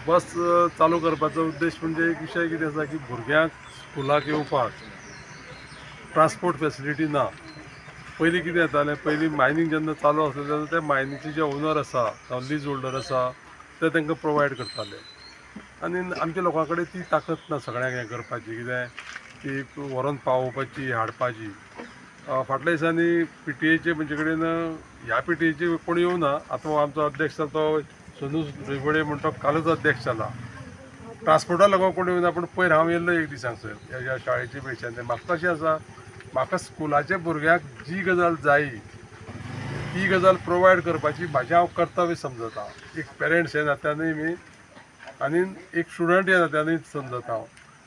बस चालू करपाचो उद्देश म्हणजे एक विशय कितें आसा की भुरग्यांक स्कुलाक येवपाक ट्रान्सपोर्ट फेसिलिटी ना. पयलीं कितें जातालें, पयलीं मायनींग जेन्ना चालू आसलें तेन्ना ते मायनीचे जे ओनर आसा जावं लीज होल्डर आसा ते तांकां प्रोवायड करताले आनी आमच्या लोकां कडेन ती ताकद ना सगळ्यांक हें करपाची, कितें ती व्हरोन पावोवपाची हाडपाची. फाटल्या दिसांनी पीटीएचे म्हणजे कडेन ह्या पीटीएचे कोण येवना, आतां आमचो अध्यक्ष तो सोनू डोयफोडे म्हण तो कालूच अध्यक्ष जाला. ट्रान्सपोर्टा लागून कोण येवना, पूण पयर हांव येयल्लो एक दीस हांगसर ह्या शाळेचे पयशांनी. म्हाका कशें आसा, म्हाका स्कुलाच्या भुरग्यांक जी गजाल जायी ती गजाल प्रोवायड करपाची म्हाजें हांव कर्तव्य समजता. एक पेरंट्स ह्या नात्यानूय मी आनी एक स्टुडंट ह्या नात्यानूय समजता हांव.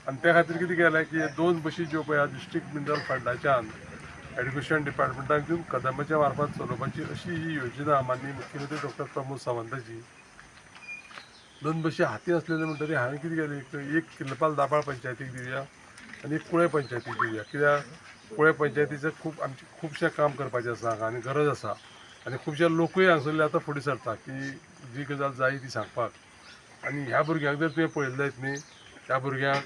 आनी त्या खातीर कितें केलें की दोन बशी ज्यो पळय डिस्ट्रिक्ट मिनरल फंडाच्यान एड्युकेशन डिपार्टमेंटाक दिवन कदंबाच्या मार्फत चलोवपाची अशी ही योजना माननीय मुख्यमंत्री डॉक्टर प्रमोद सावंताची. दोन बशी हाती आसलेले म्हणटकीर हांवें कितें केलें, एक किल्लपाल दाबाळ पंचायतीक दिवया आनी एक कुळे पंचायतीक दिवया. कित्याक कुळे पंचायतीचें खूब आमचें खुबशें काम करपाचें आसा हांगा आनी गरज आसा आनी खुबशे लोकूय हांगसरले आतां फुडें सरता की जी गजाल जाय ती सांगपाक. आनी ह्या भुरग्यांक जर तुवें पळयलें जायत न्ही, ह्या भुरग्यांक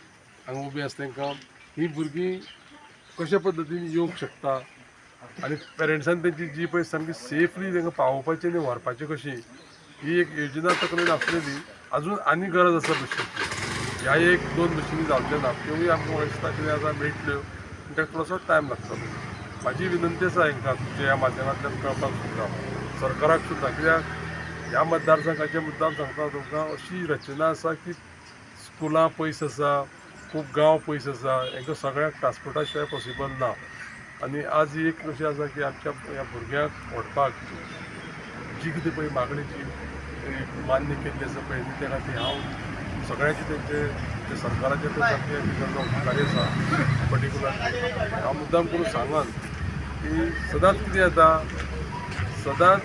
हांगा उबीं आसा तांकां ही भुरगीं कशा पद्दतीन येवंक शकता आनी पेरंट्सान तेंची जी पळय सामकी सेफली तांकां पावोवपाची आनी व्हरपाची कशी ही एक योजना तकलेन आसलेली. अजून आनी गरज आसा बशीची, ह्या एक दोन बशींनी जावचें ना, त्योय आमकां म्हाका दिसता कितें आतां मेळटल्यो, पूण ताका थोडोसो टायम लागतलो. म्हाजी विनंती आसा हांकां तुमच्या ह्या माध्यमांतल्यान कळपाक सुद्दां सरकाराक सुद्दां, कित्याक ह्या मतदारसंघाचे मुद्दाम सांगता तुमकां, अशी रचना आसा की स्कुलां पयस आसा, खूब गांव पयस आसा, हांकां सगळ्यांक ट्रान्सपोर्टा शिवाय पॉसिबल ना. आनी आज ही एक अशी आसा की आमच्या ह्या भुरग्यांक व्हरपाक जी कितें पळय मागणी जी मान्य केल्ली आसा पळय न्ही, त्या खातीर हांव सगळ्यांचे तेंचे सरकाराचे ते सामके उपकारी आसा. पर्टिक्युलरली हांव मुद्दाम करून सांगन की सदांच कितें जाता, सदांच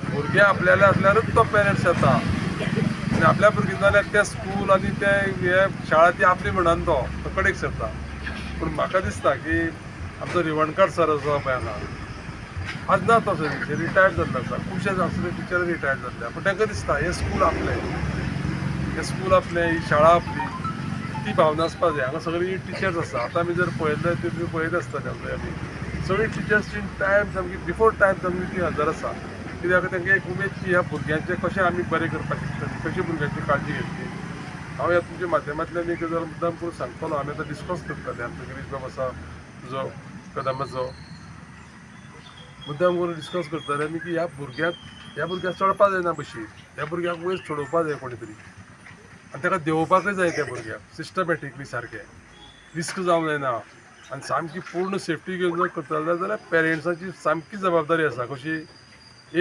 भुरगें आपल्याले आसल्यारूच तो पेरंट्स येता आनी आपल्या भुरगीं जाल्यार तें स्कूल आनी ते हे शाळा ती आपली म्हणून तो कडेक सरता. पूण म्हाका दिसता की आमचो रिवणकार सर आसा पळय हांगा, आज ना तो सर रिटायर्ड जाल्लो आसा, खुबशे आसले टिचर रिटायर्ड जाल्ले, पूण तांकां दिसता हें स्कूल आपलें, हें स्कूल आपलें, ही शाळा आपली, ती भावना आसपा जाय. हांगा सगळीं टिचर्स आसा, आतां आमी जर पळयलें ते तुमी पळयत आसतले आमी सगळीं टिचर्स इन टायम सामकी बिफोर टायम सामकी ती हजर आसा. कित्याक तांकां एक उमेद की ह्या भुरग्यांचें कशें आमी बरें करपाक शकतलीं, कशें भुरग्यांची काळजी घेतली. हांव ह्या तुमच्या माध्यमांतल्यान एक गजाल मुद्दाम करून सांगतलो. आमी आतां डिस्कस करतले, आमचो गिरीश बाब आसा तुजो कदंबाचो, मुद्दाम करून डिस्कस करतले आमी की ह्या भुरग्याक चडपाक जायना बशीर, ह्या भुरग्याक वयर चडोवपाक जाय कोणी तरी आनी ताका देंवोवपाकय जाय त्या भुरग्याक सिस्टमॅटिकली, सारकें रिस्क जावंक जायना आनी सामकी पूर्ण सेफ्टी घेवन जर करतले जाल्यार पेरंट्साची सामकी जबाबदारी आसा. कशी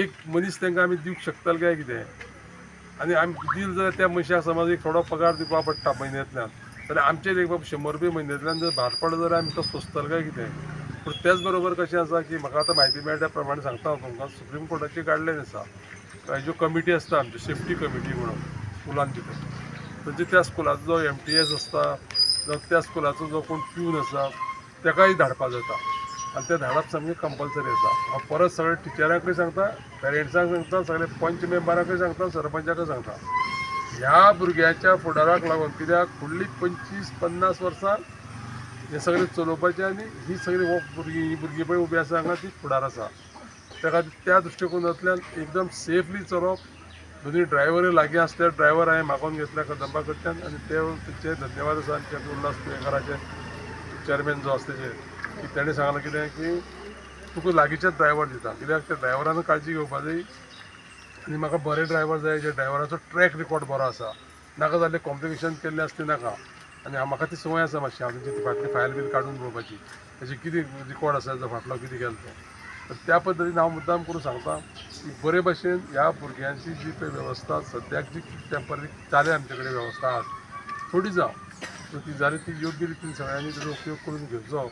एक मनीस तांकां आमी दिवंक शकतले काय कितें, आनी आमी दिल जाल्यार त्या मनशाक समज एक थोडो पगार दिवपाक पडटा म्हयन्यांतल्यान, जाल्यार आमचेर एक बाब 100 रुपया म्हयन्यांतल्यान जर भार पडलो जाल्यार आमी तो सोंसतले काय कितें. पूण त्याच बरोबर कशें आसा की म्हाका आतां म्हायती मेळटा त्या प्रमाणे सांगता हांव तुमकां, सुप्रीम कोर्टाची गायडलायन आसा, ज्यो कमिटी आसता आमची सेफ्टी कमिटी म्हणून स्कुलान भितर, म्हणजे त्या स्कुलाचो जो MTS आसता जावं त्या स्कुलाचो जो कोण प्यून आसा ताकाय धाडपाक जाता आनी तें धाडप सामकें कंपल्सरी आसा. हांव परत सगळे टिचरांकूय सांगता, पेरंट्सांक सांगता, सगळे पंच मेंबरांकूय सांगता, सरपंचाकूय सांगता, ह्या भुरग्यांच्या फुडाराक लागून, कित्याक फुडलीं 25-50 वर्सां हें सगळें चलोवपाचें आनी ही सगळीं भुरगीं ही भुरगीं पळय उबी आसा हांगा ती फुडार आसा. त्या खातीर त्या दृश्टिकोनांतल्यान एकदम सेफली चलोवप, दोनूय ड्रायव्हरूय लागीं आसले, ड्रायव्हर हांवें मागोवन घेतल्या कदंबा कडच्यान आनी ते तेचे धन्यवाद आसा आमच्या उल्हास तुयेंकाराचे चेअरमॅन जो आसा तेजे, की तेणें सांगलां कितें की तुका लागींचेच ड्रायव्हर दिता, कित्याक त्या ड्रायव्हरान काळजी घेवपा जाय आनी म्हाका बरे ड्रायव्हर जाय जे ड्रायव्हराचो ट्रॅक रिकॉर्ड बरो आसा, नाका जाल्ले कॉम्प्लिकेशन केल्लें आसता नाका. आनी म्हाका ती संवय आसा मातशी हांव तेंची फाटली फायल बीन काडून पळोवपाची, तेजी कितें रिकॉर्ड आसा जो फाटलो कितें केलो तो. तर त्या पद्दतीन हांव मुद्दाम करून सांगता की बरे भशेन ह्या भुरग्यांची जी पळय वेवस्था सद्याक जी टेंपररी जाल्या आमचे कडेन वेवस्था आज थोडी जावं, ती जाली ती योग्य रितीन सगळ्यांनी ताजो उपयोग करून घेवचो.